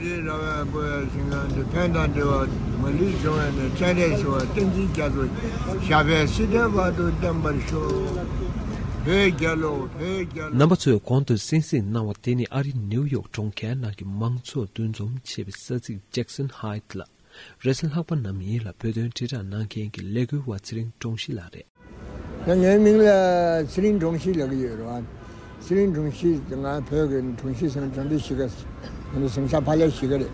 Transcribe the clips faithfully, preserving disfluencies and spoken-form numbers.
རེད་ར་བའི་བོད་ཡ་ཞིང་ཁམས་འདི་ཕན་དང་འབྲེལ་བ་མ་ལུས་བྱུང་བའི་ནས་སྤྱན་རས་གཟིགས་དབང་བསྟན་འཛིན་རྒྱ་མཚོ་ཞབས་པད་སྲིད་མཐའི་བར་དུ་བརྟན་པར་ཤོག་བོད་རྒྱལ་ལོ། བོད་རྒྱལ་ལོ། རྣམ་པ་ཚོས་གོང་དུ་གསན་གཟིགས་གནང་བ་དེ་ནི་ཨ་རིའི་ནེའུ་ཡོག་གྲོང་ཁྱེར་ནང་གི་མང་ཚོགས་འདུ་འཛོམས་ཆེ་བའི་ས་ཚིགས་Jackson Heights་ལ། རེས་གཟའ་ལྷག་པ་ནམ་ཡིན་ལ་བོད་དོན་དྲིལ་བསྒྲགས་གནང་མཁན་གྱི་ལས་འགུལ་བ་ཚེ་རིང་དྲུང་ཞི་ལགས་རེད། ད་ངའི་མིང་ལ་ཚེ་རིང་དྲུང་ཞི་ལབ་ཀྱི་ཡོད་རེད་བ། ཚེ་རིང་དྲུང་ཞི། ང་བོད་ཀྱི་དྲུང་ཞི་ཟེར་ན་དྲང་བདེན་གཞིས་ཀ། ང་ཚོ་ཟམ་ཤག་ཕ་ལྷའི་གཞིས་ཀ་རེད།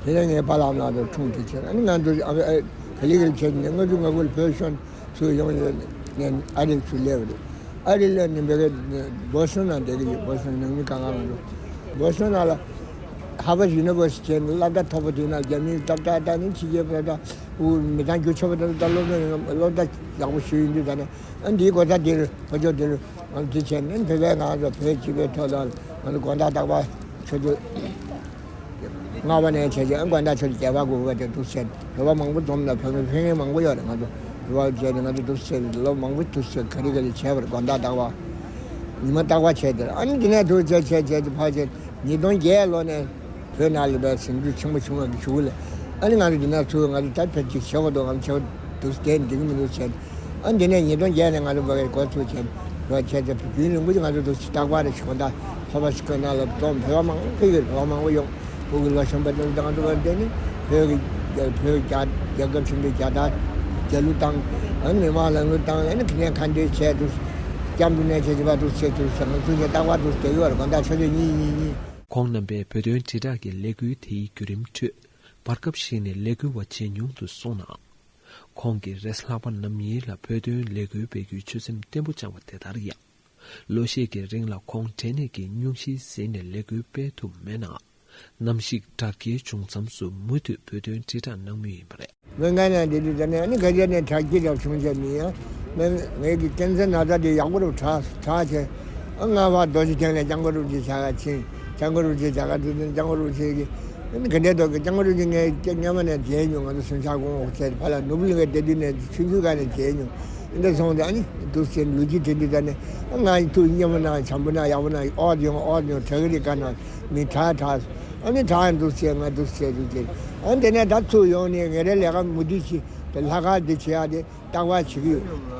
དེ་ནས་ངའི་པཱ་ལགས་ནང་དུ་འཁྲུངས་དེ་བྱས། ཨ་ནི་ང་ཚོ་ཨ་ཨ་ག་ལེ་ག་ལེ་བྱས་ནས་ལྔ་བཅུ་ང་དགུ་ལ་བོད་གཞུང་ཚུར་ཡོང་ཡོད་ནས་ཨ་རིར་ཚུར་སླེབས་པ་རེད། ཨ་རི་ལ་ནི་བོད་ཀྱི་བོ་སི་ཊོན་ནང་བསྡད་ཀྱི་ཡོད། བོ་སི་ཊོན་ནང་མི་གང་ག་ང་ཚོ་བོ་སི་ཊོན་ནང་ལ་Harvard University་བྱས་ནས་སློབ་གྲྭ་མཐོ་པོ་དེ་ནང་རྒྱ་མིའི་སློབ་གྲྭ་ད་ནི་ཕྱི་རྒྱལ་སློབ་གྲྭ་འུ་མི་ཚང་རྒྱུ་ཆེ་བ་ད་ད་སློབ་གྲྭ་སློབ་གྲྭ་ཡག་པོ་ཞིག་ཡིན་དུས་ད་ནི། ཨ་འདིའི་གོ་ས་འདིར་བོད་ལྗོངས་འདིར་ང་ཚོ་འདི་བྱས་ནས་བོད་པའི་ང་ཚོ་བོད་སྤྱི་པའི་ཐོག་ལ་ང་ཚོ་དགོང་དག་རྟག་པར་ཆུ་ཚོད་ལྔ་པ་ནས་བྱས་རྗེས་ཨ་དགོང་དག་ཆུ་ཚོད་བརྒྱད་པ་དགུ་པ་དེ་འདུག་བྱས་ནས་བོད་པ་མང་པོ་འཛོམས་ནས་བོད་མི་ཕེབས་མཁན་མང་པོ་ཡོད་རེད། ང་ཚོ་བོད་པ་བྱས་ནས་ང་ཚོ་འདུག་བྱས་ནས་ལོ་མང་པོ་འདུག་བྱས་ག་རེ་ག་རེ་བྱས་པ་རེད། དགོང་དག་རྟག་པར་ཉི་མ་རྟག་པར་བྱས་དེར་ཨ་ནི་འདི་ནས་འདུག་བྱས་བྱས་བྱས་ཏེ་ཕར་བྱས་ཉིས་སྟོང་བརྒྱད་ལོ་ནས། བོད་ནང་ལ་བའི་ཟིང་འཁྲུག་ཆེན་པོ་བྱུང་བའི་གཞུག་ལ། ཨ་ནི་ང་ཚོ་འདི་ན་ཚུར་ང་ཚོ་ད་ཕལ་ཆེར་བྱེད་དགོས་འདུག་ང་ཚོ་བྱེད་དགོས་འདུག་དེ་འདི་གི་མི་འདུག་བྱས། ཨ་འདི་ནས་ཉིས་སྟོང་བརྒྱད་ནས་ང་ཚོ་བ་གའི་འགོ་ཚུགས་བྱས། བ་བྱས་ཏེ་རྒྱུན་རིང་པོ་ཅིག་ང་ཚོ་འདུག་སྟག་པ་རེ་བྱུང་ད་ཧོ་པ་སི་ཁོ་ན་ལ་གཏོང་བོད་པ་མང་པོ་ཕེབས་ཡོད། བོད་པ་མང་པོ་ཡོང་བོད་ཀྱི་ལོ་གཞོན་པ་འདི་ང་ཚོ་བ་འདི་ནི་བོད་ཀྱི་བོད་རྒྱ་རྒྱལ་ཁབ་ཆེན་པོའི་རྒྱལ་དར་རྒྱལ་གླུ་བཏང་། ཨ་ནི་མི་མང་ལ་གླུ་བཏང་། ཨ་ནི་ཕི་ནས་ཁ་འདྲེ་བྱས་འདུག་སྐྱབས་འགྲོ་ནས་བྱས་བྱས་པ་འདུག་བྱས་འདུག་ཟེར་ང་ཚོ་ཚོས་སྟག་པ་འདུག་བསྡད་ཡོད་རེད། དགོང་དག་ཆུ་ཚོད་གཉིས་གཉིས་གཉིས། ཁོང་རྣམ་པས་བོད་དོན་དྲིལ་བསྒྲགས་ཀྱི་ལས་འགུལ་དེའི་བརྒྱུད་རིམ་ཁྲོད་བར་སྐབས་ཤིག་ནས་ལས་འགུལ་བ་ཇེ་ཉུང་དུ་སོང་ནའང་། ཁོང་གིས་རེས་ལྷག་པ་ནམ་ཡིན་ལ་བོད་དོན་ལས་འགུལ་སྤེལ་རྒྱུའི་ཆོད་སེམས་བརྟན་པོ་བཅངས་པ་དེ་ལྟར་ཡང་། ལོ་ཤས་ཀྱི་རིང་ལ་ཁོང་འབྲས་ནད་ཀྱི་སྙུང་གཞིའི་ཟིན་ནས་ལས་འགུལ་སྤེལ་ཐུབ་མེད་ནའང་། གནམ་གཤིས་དྲག་སྐྱེད་བྱུང་མཚམས་སུ་མུ་མཐུད་བོད་དོན་དྲིལ་བསྒྲགས་གནང་མུས་ཡིན་པ་རེད། སྨན་ཁང་ནང་བསྡད་དུས་ད་ནས་ཨ་ནི་ག་རེ་ནས་དྲག་སྐྱེད་རབ་བྱུང་བྱས་མི་ཡང་། སྨན་ངའི་གི་ཀན་སར་ན་ཚ་དེ་ཡག་པོ་རུ་དྲག་དྲག་བྱས། ཨ་ང་ཕར་རྡོ་རྗེ་གདན་ལ་སྐྱབས་མགོན་རིན་པོ་ཆེ་ཞལ་ཁ་ཕྱིན། སྐྱབས་མགོན་རིན་པོ་ཆེ་ཞལ་ཁ་དུས་ཙམ་སྐྱབས་མགོན་རིན་པོ་ཆེ་གི་ཨ་ནི་ག་འདྲའི་ཐོག་གི་སྐྱབས་མགོན་རིན་པོ་ཆེ་ངས་སྔོན་མ་ནས་མཇལ་མྱོང་། ང་ཚོ་གཟིམ་ཤག་གོང་འོག་བྱས་ཕར་ལ་ནོར་བུ་གླིང་ག་བསྡད་དུས་ནས་ཆུང་ཆུང་སྒང་ནས་མཇལ་མྱོང་། འདི་སོང་ཙང་ཨ་ནི་འདུག་སེ་ལོ་རྒྱུས་དྲན་དུས་ད་ནས་ཨ་ང་ཡི་ཐུགས་མཉེས་པོ་གནང་། བྱམས་པོ་གནང་། ཡག་པོ་གནང་། ཨོ་ཡོང་ཨོ་ཡོང་དྲག་གི་རེད། ག་ན་མི་དྲག་དྲག་ཨ་ནི་དྲག་འདུག་སེ་ང་འདུག་སེ་འདུག་སེ་ཨ་ནི་དེ་ནས་ད་ཚུར་ཡོང་ནས་ངེད་རའི་ལས་ཀ་མུ་མཐུད་བྱེད། དེ་ལྷག་དཀར་འདི་བྱེད་ཡག་དེ་རྟག་པར་བྱེད་ཀྱི་ཡོད།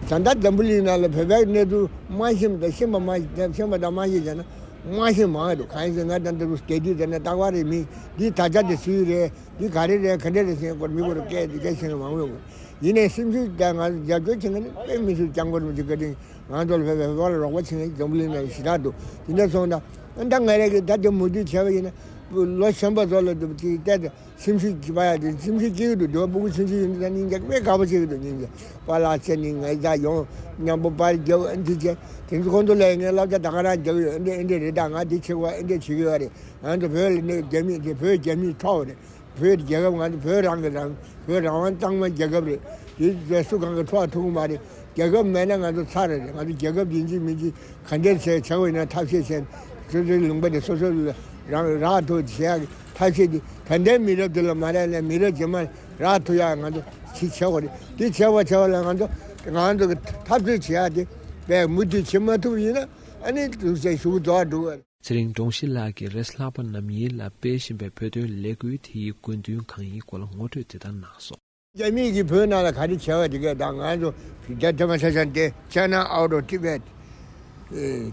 ད་ལྟ་འཛམ་བུ་གླིང་ནང་ལ་བོད་པའི་གནས་ཚུལ་མ་ཤེས་པ་དང་ཤེས་པ་མ་ཤེས་པ་དང་མ་ཤེས་བྱས་ན་མ་ཤེས་མང་འདུག་གང་ཡིན་ཟེར་ང་ད་འདི་རུ་བསྡད་དུས་དེ་ནས་རྟག་པར་རེ་མི་འདི་ད་ཆ་དེ་སུའི་རེད། འདི་ག་རེ་རེད། ག་འདྲ་རེད་ཟེར་སྐོར་མི་སྐོར་སྐད་དེ་སྐད་ཆེན་མང་པོ་ཡོང་གི། ཡིན་ནའི་སེམས་ཤུགས་ཀྱང་ང་ཚོ་རྒྱབ་སྐྱོར་བྱེད་མཁན་ནི་དཔེ་མི་སྲིད་སྐྱབས་མགོན་རིན་པོ་ཆེ་བཀའ་དྲིན། ང་ཚོ་ལ་བོད་པའི་བོད་པ་ལ་རོགས་པ་བྱེད་མཁན་འཛམ་བུ་གླིང་ནང་ཞེ་དྲག་འདུག་དེ་འདྲ་སོང་ཙང་ད་ང་རེ་གི་ད་དེ་མུ་མཐུད་བྱས་པ་ཡིན་ན་ལོ་གཞོན་པ་ཚོ་ལ་འདུག་ཅིག་བལྟས་ཏེ་སེམས་ཤུགས་སྐྱེ་བ་ཡ་དེ་སེམས་ཤུགས་སྐྱེ་གི་འདུག་འདོད་པ་སྤུ་གུ་ཆུང་ཆུང་ཡིན་དུས་ད་སྙིང་རྗེ་དཔེ་དགའ་པོ་སྐྱེ་གི་འདུག་སྙིང་རྗེ། པཱ་ལགས་བྱས་ནས་ང་ཡི་ད་ཡོང་མཉམ་པོ་པར་རྒྱབ་ཨ་འདི་བྱས་དེ་ཚོ་ཁོང་ཚོ་ལ་ངས་བསླབ་བྱ་ད་ག་རང་རྒྱག་གི་ཡོད། ཨ་འདི་ཨ་འདི་རེད། ད་ང་འདི་བྱེད་དགོས། ཨ་འདི་བྱེད་ཀྱི་ཡོད་རེད། ང་ཚོ་བོད་ལ་ནི་རྒྱ་མི་དེ་བོད་རྒྱ་མིའི་ཕྲུ་གུ་རེད། བོད་རྒྱལ་ཁབ་ང་ཚོ་བོད་རང་གི་རང་། བོད་རང་དབང་གཙང་མ་རྒྱལ་ཁབ་རེད། དེ་སུ་གང་གི་ཕྲུ་གུ་ཐུག་གི་མ་རེད། རྒྱལ་ཁབ་མེད་ན་ང་ཚོ་ཚར་རེད། ང་ཚོ་རྒྱལ་ཁབ་ཡིན་གཅིག་མིན་གཅིག་ག་འདྲས་བྱས་བྱ་བ་ཡིན་ན་ཐབས་ཤེས་བྱས། སོ་སོའི་ལུང་པ་དེ་སོ་སོ་ལ་རང་རག་ཐུབ་བྱེད་ཡག་གི་ཐབས་ཤེས་དེ་ད་ལྟའི་མི་རབས་དེ་ལ་མ་རག་ན་མི་རབས་རྗེས་མ་རག་ཐུབ་ཡག་ང་ཚོ་ཅིག་བྱེད་དགོས་རེད། དེ་བྱེད་པ་བྱེད་པ་ལ་ང་ཚོ་ང་ཚོ་གི་འཐབ་རྩོད་བྱེད་ཡག་དེ་དཔེ་མུ་མཐུད་བྱེད་མ་ཐུབ་ཡིན་ན་ཨ་ནི་དུས་ཚོད་ཞུ་གི་རྫོགས་འགྲོ་གི་རེད། ཚེ་རིང་དྲུང་ཞི་ལགས་ཀྱིས་རེས་ལྷག་པ་ནམ་ཡིན་ལ་སྤེལ་བཞིན་པའི་བོད་དོན་ལས་འགུལ་དེའི་དགོས་འདུན་གང་ཡིན་སྐོར་ལ་ངོ་སྤྲོད་དེ་ལྟར་གནང་སོང་། རྒྱ་མིས་ཀྱིས་བོད་ནང་ལ་ག་རེ་བྱས་པ་དེ་གས་དང་ང་ཚོ་རྒྱ་ཐ་མ་ཆ་ཆ་འདི་China out of Tibet,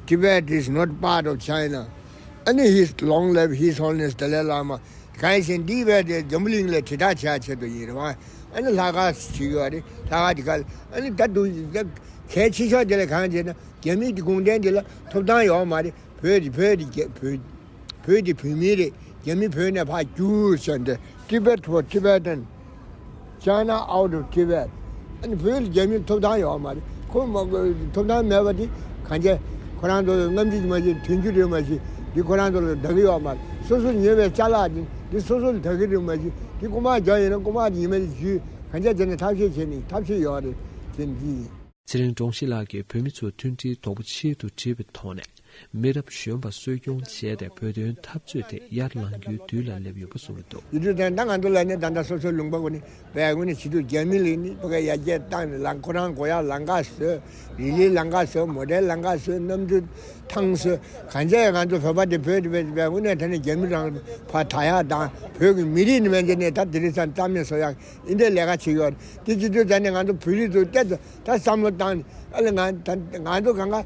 Tibet is not part of China. ཨ་ནི་His Long Live His Holiness Dalai Lama གང་ཡིན་ཟེར་འདི་བས་དེ་འཛམ་བུ་གླིང་ལ་དྲིལ་བསྒྲགས་བྱེད་ཆེད་དུ་ཡིན་རེད་བ། ཨ་ནི་ལྷག་དཀར་བྱེད་ཀྱི་བ་རེད། ལྷག་དཀར་དེ་ག་ཨ་ནི་ད་དུང་གལ་ཆེ་ཤོས་དེ་ལ་གང་བྱས་ན་རྒྱ་མིའི་དེ་གུང་ཁྲན་དེ་ལ་ཐོབ་ཐང་ཡོད་མ་རེད། བོད་དེ་བོད་དེ་རྒྱ་བོད་བོད་དེ་བོད་མི་རེད། རྒྱ་མི་བོད་ནས་ཕར་རྒྱུགས་ཟེར་འདི་Tibet for Tibetan, China out of Tibet. ཨ་ནི་བོད་ལ་རྒྱ་མིར་ཐོབ་ཐང་ཡོད་མ་རེད། ཁོ་མ་ཐོབ་ཐང་མེད་པ་དེ་གང་བྱས་ཁོ་རང་ཚོ་ལ་རྔམ་བརྗིད་མ་བྱེད། དོན་རྒྱུ་རེད་མ་གཞི་འདི་ཁོ་རང་ཚོ་ལ་བདག་གི་ཡོད་མ་རེད། སོ་སོ་ཉོས་པའི་ཅ་ལག་དེ་འདི་སོ་སོ་ལ་བདག་གི་རེད་མ་གཞི་འདི་རྐུ་མ་རྒྱག་ཡིན་ན་རྐུ་མ་དེ་ཡིན་མ་རེད་ཞུས། གང་བྱས་བྱས་ནས་ཐབས་ཤེས་བྱས་ནས་ཐབས་ཤེས་ཡོད་རེད་ཟེར་འདི་ཡིན། ཚེ་རིང་དྲུང་ཞི་ལགས་ཀྱིས་བོད་མི་ཚོ་མཐུན་སྒྲིལ་དོག་པོ་ཆེད་དུ་བྲིས་པའི་ཐོག་ནས། མི་རབས་གཞོན་པ་གསོ་སྐྱོང་བྱས་ཏེ་བོད་དོན་འཐབ་རྩོད་དེ་ཡར་ལངས་རྒྱུའི་དུས་ལ་སླེབས་ཡོད་པ་གསུངས་འདུག། ཡིན་དུས་ད་ལྟ་ང་ཚོ་ལ་ནི་ད་ལྟ་སོ་སོའི་ལུང་པ་ཀུན་ནས་བས་ཀུན་ནས་བྱེད་དུས་རྒྱ་མི་ལ་ནི་ཕ་གི་ཡར་རྒྱས་བཏང་ནས་ལམ་ཁོ་རང་དགོས་ཡག་ལམ་ཁ་བཟོས། རི་ལིའི་ལམ་ཁ་བཟོས། མོ་ཊའི་ལམ་ཁ་བཟོས། གནམ་གྲུ་ཐང་བཟོས། གང་བྱས་ང་ཚོ་བོད་པ་དེ་བོད་དེ་བས་ཀུན་ནས་ད་ནི་རྒྱ་མི་རང་ཕར་དྲག་ཡག་དང་བོད་ཀྱི་མི་རིགས་ནི་མན་ཆད་ནས་ད་དེ་རིང་སང་རྩ་མེད་བཟོ་ཡག་འདི་འདྲའི་ལས་ཀ་བྱེད་ཀྱི་ཡོད་རེད། དེ་བྱེད་དུས་ད་ནི་ང་ཚོ་བོད་རིགས་ཚོ་ཏོག་ཙམ་ད་བསམ་བློ་བཏང་ནས་ཨ་ལས་ང་ད་ང་ཚོ་གང་ག་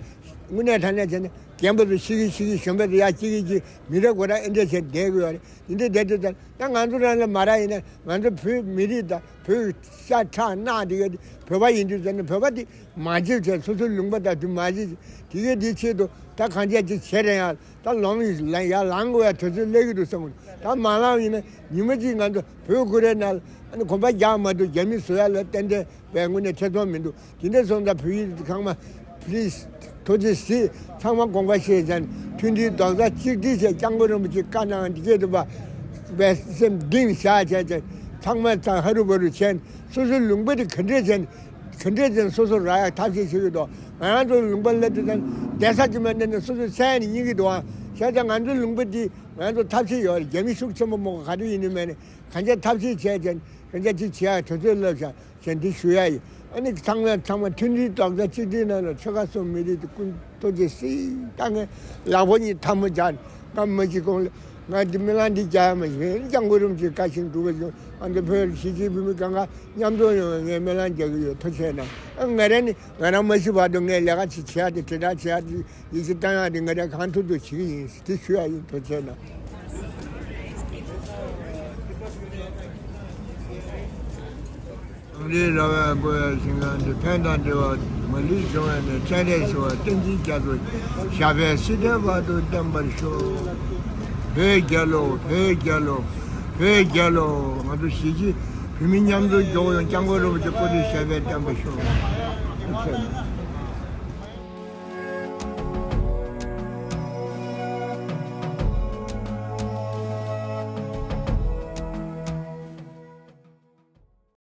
དངོས་གནས་དྲང་གནས་བྱས་ན་རྒན་པ་ཚོ་ཤི་གི་ཤི་གི་གཞོན་པ་ཚོ་ཡར་སྐྱེ་གི་སྐྱེ། མི་རབས་འགོ་ར་ཨེ་འདྲ་བྱས་བསྡད་དགོས་ཡོད་རེད། འདི་འདྲ་བསྡད་དུས་ད་ད་ང་ཚོ་རང་ལ་མ་རག་ཡིན་ན་ང་ཚོ་བོད་མི་རིགས་དང་བོད་ཤ་ཁྲག་རྣག་དེ་ག་བོད་པ་ཡིན་དུས་ད་ནི་བོད་པ་དེ་མ་བརྗེད་བྱས། སོ་སོའི་ལུང་པ་དང་དེ་མ་བརྗེད། དེ་གའི་དེའི་ཆེད་དུ་ད་གང་བྱས་ཅིག་བྱས་རན་ཡག་ད་ལོང་ཡ་ལང་དགོས་ཡ་དུས་ཚོད་སླེབས་ཀྱི་འདུག་བསམ་གི། ད་མ་ལངས་ཡིན་ན་ཉི་མ་གཅིག་ང་ཚོ་བོད་ཁུ་རའི་ནང་ལ་ཨ་ནི་གོམ་པ་རྒྱག་མ་ཐུབ། རྒྱ་མི་བཟོ་ཡ་ལ་ཏན་ཏན་བས་དངོས་གནས་ཐེ་ཚོམ་མི་འདུག། དེ་འདྲ་སོང་ཙང་བོད་ཡིག་ཚང་མ་please ཐུགས་རྗེ་གཟིགས། ཚང་མ་དགོངས་པ་བཞེས་བྱས་ནས་མཐུན་སྒྲིལ་རྡོག་རྩ་གཅིག་སྒྲིལ་བྱས། སྐྱབས་མགོན་རིན་པོ་ཆེའི་བཀའ་གནང་འདི་སྐད་དུ་བ་བས་སེམས་གཏིང་བཞག་བྱས་བྱས། ཚང་མ་ཚང་ཧ་རུ་བ་རུ་བྱས་ནས་སོ་སོའི་ལུང་པ་དེ་ག་འདྲས་བྱས་ནས་ག་འདྲས་བྱས་ནས་སོ་སོ་རག་ཡག་ཐབས་ཤེས་བྱེད་ཀྱི་འདུག། ང་རང་ཚོའི་ལུང་པ་སླེབས་དུས་ཙམ་བསྡད་ས་ཅིག་མ་གནས་ནས་སོ་སོའི་སེམས་ནས་སྙིང་གི་འདུག་ཨང་། བྱས་ཙང་ང་ཚོའི་ལུང་པ་འདི་ང་ཚོ་ཐབས་ཤེས་ཡོད་རེད། རྒྱ་མི་ཤུགས་ཆེན་པོ་མང་པོ་ག་དུས་ཡིན་ནི་མེད་ནས་གང་ཅི་ཐབས་ཤེས་བྱས་བྱས་གང་ཅི་ཅིག་བྱེད་ཡག་དུས་ཚོད་སླེབས་ཤག་ཞེས་འདི་ཞུ་ཡ་ཡིན། ཨ་ནི་ཚང་མ་ཚང་མ་མཐུན་སྒྲིལ་རྡོག་རྩ་གཅིག་སྒྲིལ་གནང་རོགས། ཆོལ་ཁ་གསུམ་མི་རིགས་དེ་ཀུན་ཐུགས་རྗེ་གཟིགས། ད་ངས་ལག་པ་གཉིས་ཐལ་མོ་སྦྱར་ནས་སྐར་མ་གཅིག་གོང་ལ་ང་འདི་སྨོན་ལམ་འདི་རྒྱག་ཡ་མ་ཞིག་སྐྱབས་མགོན་རིན་པོ་ཆེའི་བཀའ་བཞིན་སྒྲུབ་པ་བྱུང་། ང་ཚོ་བོད་གཞིས་བྱེས་བོད་མི་གང་ག་མཉམ་འཛོམས་ཡོང་བའི་ངས་སྨོན་ལམ་རྒྱག་གི་ཡོད། ཐུགས་རྗེ་གནང་། ཨ་ང་རང་ནི་ང་རང་མ་ཤི་བར་དུ་ངས་ལས་ཀ་ཅིག་བྱེད་ཡ་དེ་དྲིལ་བསྒྲགས་བྱེད་ཡ་དེ། ཡིད་ཆེས་བཏང་ཡག་དེ་ང་རང་གང་ཐུབ་ཐུབ་བྱེད་ཀྱི་ཡིན། དེ་ཞུ་ཡག་ཡིན། ཐུགས་རྗེ་གནང་། འཛམ་གླིང་ར་བས་བསྐོར་བའི་ཞིང་ཁམས་འདི། ཕན་དང་བདེ་བ་མ་ལུས་འབྱུང་བའི་གནས། སྤྱན་རས་གཟིགས་དབང་བསྟན་འཛིན་རྒྱ་མཚོ། ཞབས་པད་སྲིད་མཐའི་བར་དུ་བརྟན་པར་ཤོག། བོད་རྒྱལ་ལོ། བོད་རྒྱལ་ལོ། བོད་རྒྱལ་ལོ། ང་ཚོ་གཞིས་བྱེས་བོད་མི་མཉམ་དུ་མགྱོགས་ཡོང་། སྐྱབས་མགོན་རིན་པོ་ཆེ་སྐུ་ཚེ་ཞབས་པད་བརྟན་པར་ཤོག། ཐུགས་རྗེ་གནང་།